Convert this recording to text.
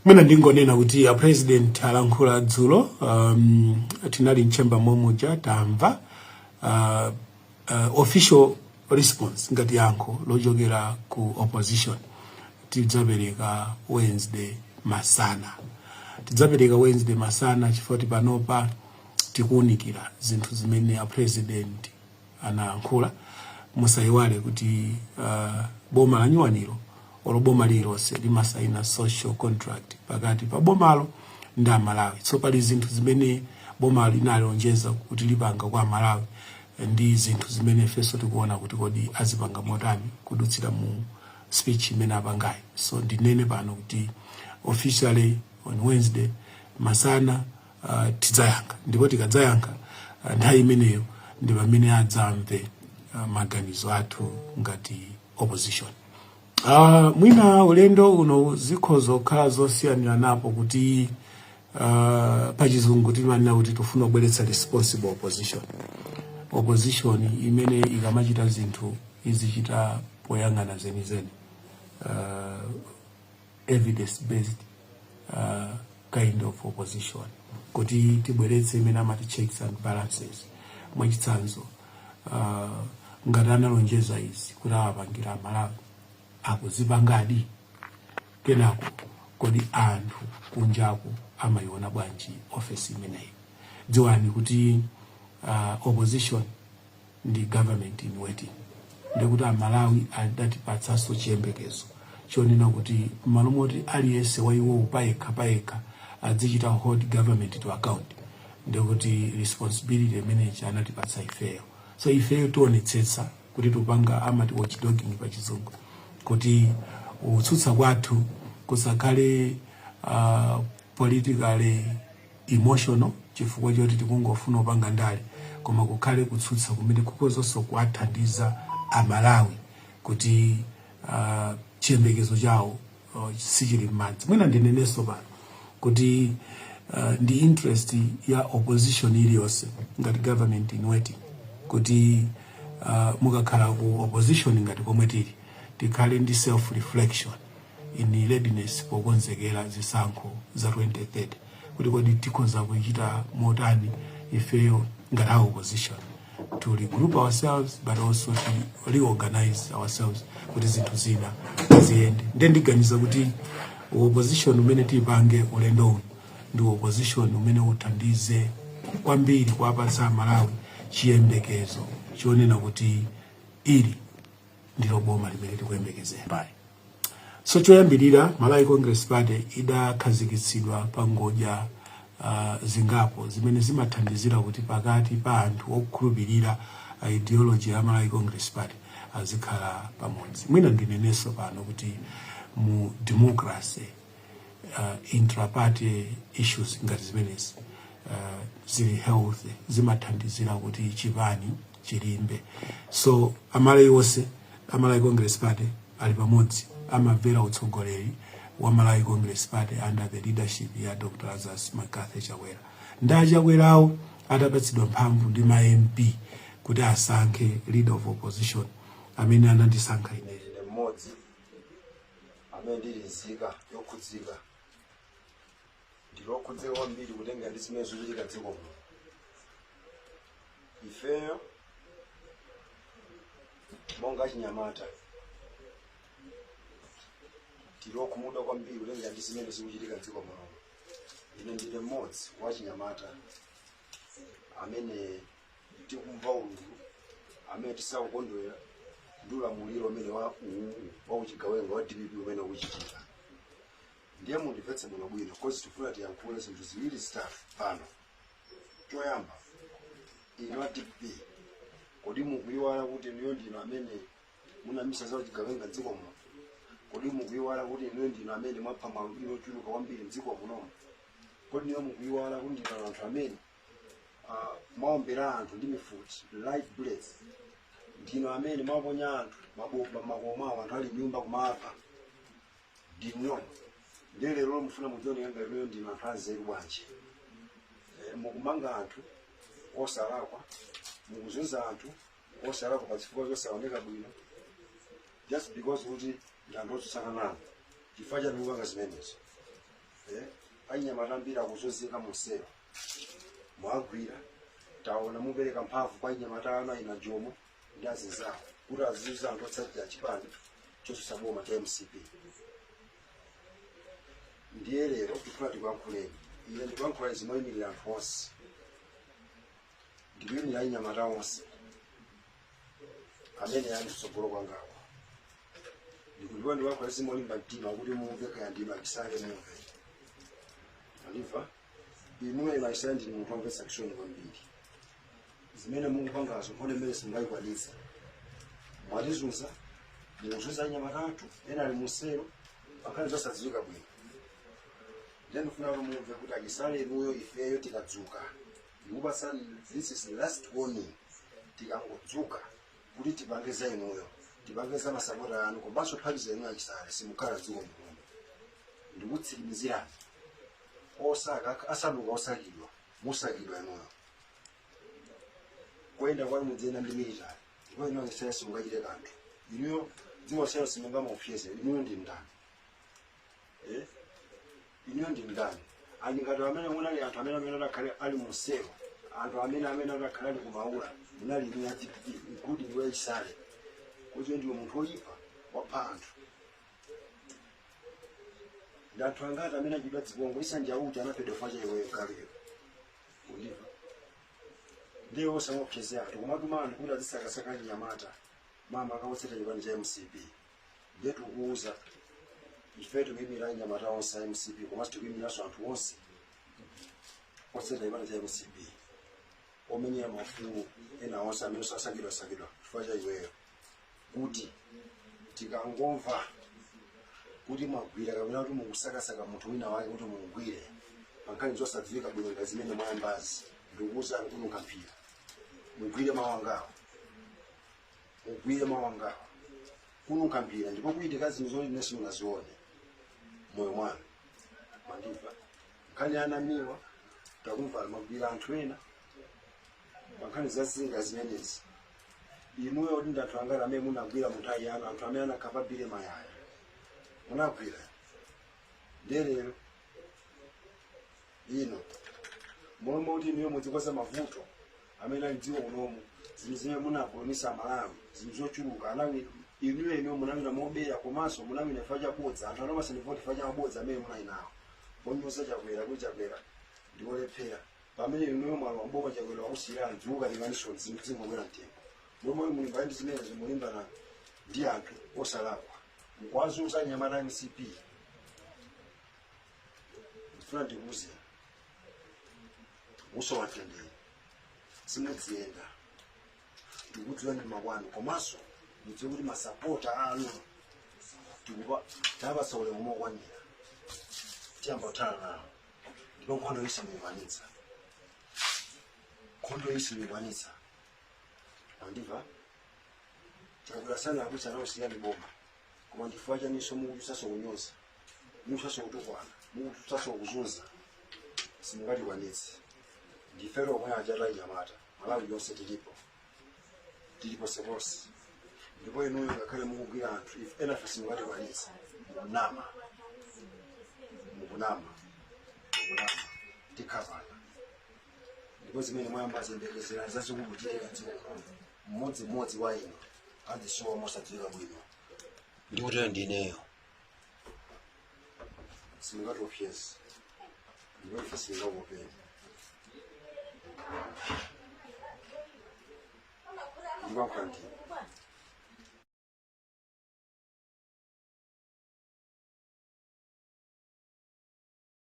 Mwina ndingonena kuti a President alankhula dzulo. Tinali m'chamber momuja, tamva official response ngati yankho lochokera ku opposition tidzapereka Wednesday masana. Tidzapereka Wednesday masana chifukwa panopa tikuwunikira zinthu zimene a President anayankhula. Musayiwale kuti boma la nyuwaniro olo boma lililonse limasaina social contract pakati pa bomalo ndi Amalawi. So pali zinthu zimene boma linalonjeza kuti lipanga kwa Amalawi ndi zinthu zimene ifenso tikuona kuti kodi azipanga motani kudutsira mu speech imene apangayi. So ndinene pano kuti officially on Wednesday masana tidzayankha, ndipo tikadzayankha, nthawi imeneyo ndi pamene adzamve maganizo athu ngati opposition. Mwina ulendo uno zikhoza kukhala zosiyanira napo kuti pachizungu timanena kuti tifuna kubweretsa responsible opposition, opposition imene ikamachita zinthu izichita poyang'ana zenizeni, evidence based kind of opposition, kuti tibweretse imene amati checks and balances. Mwachitsanzo, ngati analonjeza izi kuti awapangira Amalawi, akuzipangadi? Kenako kodi anthu kunjaku amayiona bwanji ofesi imeneyi? Dziwani kuti opposition ndi government in waiting, ndikuti Amalawi adatipatsanso chiyembekezo chonena kuti m'malo moti aliyense wa iwowo payekha payekha adzichita hold government to account, ndikuti responsibility imeneyi anatipatsa ifeyo. So ifeyo tionetsetsa kuti tupanga amati watchdogging pa Chizungu, kuti kutsutsa kwathu kusakhale politically emotional chifukwa choti tikungofuna kupanga ndale, koma kukhale kutsutsa kumene kukhozanso kuwathandiza Amalawi kuti chiyembekezo chawo sichili m'madzi. Mwina ndinenenso pano kuti ndi interest ya opposition iliyonse ngati government in waiting kuti mukakhala ku opposition ngati komwe tili, tikhale ndi self reflection in readiness pokonzekera zisankho za 2030, kuti kodi tikhoza kuchita motani ifeyo ngati a opposition to regroup ourselves but also to reorganize ourselves kuti zinthu zina ziyende. Nde ndiganiza kuti opposition umene tipange ulendo uno ndi opposition umene uthandize kwambiri kuwapatsa Amalawi chiyembekezo chonena kuti ili ndilo boma limene tikuyembekezera. So choyambirira, Malawi Congress Party idakhazikitsidwa pa ngodya zingapo zimene zimathandizira kuti pakati pa anthu okhulupirira ideology ya Malawi Congress Party azikhala pamodzi. Mwina ndinenenso pano kuti mu democracy, intraparty issues ngati zimenezi zili healthy, zimathandizira kuti chipani chilimbe. So Amalawi onse a Malawi Congress Party ali pamodzi, amamvera utsogoleri wa Malawi Congress Party under the leadership ya Dr Lazarus McCarthy Chakwera. Ndi Achakwerawo atapatsidwa mphamvu ndi ma MP kuti asankhe leader of opposition amene anandisankha ine. Ndine mmodzi amene ndili nzika yokhudzika, ndili okhudzika kwambiri kutenga ndi zimene zikuchitika dziko muno. Ifeyo monga achinyamata tili okhumudwa kwambiri kutenga ndi zimene zikuchitika dziko muno. Ine ndine mmodzi wa achinyamata amene tikumva ululu, amene tisakukondwera ndi ulamuliro umene wa uwu wa uchigawenga wa DPP umene ukuchitika. Ndiye mundimvetse bwinobwino, 'cause tifuna tiyankhule zinthu ziwiri zitatu pano. Choyamba, inu a DPP, kodi mukuyiwala kuti inuyo ndinu amene munamisa za uchigawenga mdziko muno? Kodi mukuyiwala kuti inuyo ndinu amene mwapha maalubino ochuluka kwambiri mdziko munomu? Kodi inuyo mukuyiwala kuti ndinu anthu amene mwaombera anthu ndi mifuti, live bullets? Ndinu amene mwaponya anthu mabomba m'makomo mwawo, anthu ali nyumba, kumapha ndinu. Ndiye lero mufuna mudzioneka ngati inuyo ndinu anthu anzeru bwanji? Mukumanga anthu osalakwa, mukuzunza anthu osalakwa pa zifukwa zosaoneka bwino, just because kuti ndi anthu otsutsana nanu. Chifukwa chani mupanga zimenezo? Anyamata ambiri akuzunzika musero, mwagwira. Taona mupereka mphamvu kwa anyamata anu aina Jomo ndi azinzawo kuti azizuza anthu otsatira chipani chotsutsa boma cha MCP. Ndiye lero tifuna tikuyankhuleni. Ine ndikuyankhula izi moyimirira anthu onse, ndikuyimirira anyamata onse amene ali kutsogolo kwangawo. Ndikuliwa ndikuyankhula izi molimba mtima kuti mumve, kaya ndinu achisale, mumve. Andimva inuyo inu achisale, ndinu munthu womvetsa chisoni kwambiri. Zimene mukupangazo, nkhondo imene simungayikwanitsa. Mwatizunza, mukuzunza anyamata athu, ena ali musero pankhani zosadziwika bwino. Ndiye ndifuna kuti mumve kuti achisale inuyo, ifeyo tikadzuka, ndikupasani, this is the last warning, tikangodzuka kuti tipange za inuyo, tipange za masapota anu komanso phatiza inuyo achisale, simukhala dziko muno. Ndikutsimikizirani, osaka asanduka osakidwa, musakidwa inuyo. Kuyenda kwanu mudziyenda ndi military, ndipo inuyo achisale simungachite kanthu. Inuyo dziko selo simungamaopseze. Inuyo ndi ndani, eh? Inuyo ndi ndani? Ali ngati amene munali anthu amene adakhale ali musero, anthu amene adakhale ali kumaula, munali inu ya DPP, including iwe Chisale, kuti ndiwe munthu woyipa, wapha anthu. Ndi anthu angati amene achidwa dzibongo isanjauti anaphedwa facha iweyo galuyo, undiva? Ndiye osamopsezea anthu, kumatuma anthu kuti azisakasaka anyamata mama akakutseta chipani cha MCP. Ndiye tikukuuza, ife tikuyimira anyamata onse a MCP, komanso tikuyimiranso anthu onse otseta chipani cha MCP, omenyera maufulu ena onse amene sasakidwasakidwa chifukwa cha iweyo, kuti tikangomva kuti mwagwira kapena kuti mukusakasaka munthu wina wake kuti mugwire pankhani zosadziwika bwino nga zimene mwayambazi, ndikukuwuzani, kununkha mphira. Mugwire mawangawo, mugwire mawangawo, kununkha mphira, ndipo kuitika zinthu zoti ine simunazione moyo mwanu. Mwandimva? Nkhani anamiwa, takumva magwira anthu ena pankhani zazinga zimenezi. Inuyo kuti ndi anthu angati amene munagwira mu nthawi yanu? Anthu amene anakhapa Billy Mayaya munagwira. Ndelero ino momwe kuti inuyo mudzikoza mavuto amene ali dziko kunomu, zinthu zimene munapulumisa Malawi, zinthu zochuluka anawina inuyo. Inuyo munawina mobera, komanso munawina chifukwa chabodza. Anthu anapasani voti chifukwa cha mabodza amene munali nawo, onyoza Chakwera kuti Chakwera ndiolephera, pamene inuyo mwalowa mboma, Chakwera wakusiyirani dzuka linganiso, zinthu zingobwera mtengo. Momwe mulimbana ndi zimenezo, mulimbana ndi anthu osalakwa, mukuwazunza anyamata MCP. Ndifuna ndikuuze, uso watendere, simudziyenda. Ndikudziwa ndi makwanu, komanso mudziwe kuti masapota anu tikupa tapasa ulemu mokwanira. Tiyamba kuthana nawo, ndipo nkhondo iyi simuyikwanitsa, nkhondo iyi simuyikwanitsa. Andimva? Chakwera sana akuti anawusiyani boma, koma ndifukwa chaninso mukuchutsanso kunyoza, mukuchutsanso kutukwana, mukuchutsanso kuzunza? Simungatikwanitse. Ndifero omwe achata anyamata Malawi yonse tilipo, tilipo seponse. Ndipo inuyo ngakhale mukugwira anthu, if enafe simungatikwanitse. Mukunama, mukunama, mukunama. Tikhavana, ndipo zimene mwayamba ziyembekezera zazikulu kuchitika dziko muno. Mmodzimmodzi wa inu azisowa mosadziwika bwino, ndikutero ndineyo. Simungatiopseze, ndipo ife sitingakuopeni. Ndikuyankhula ndine.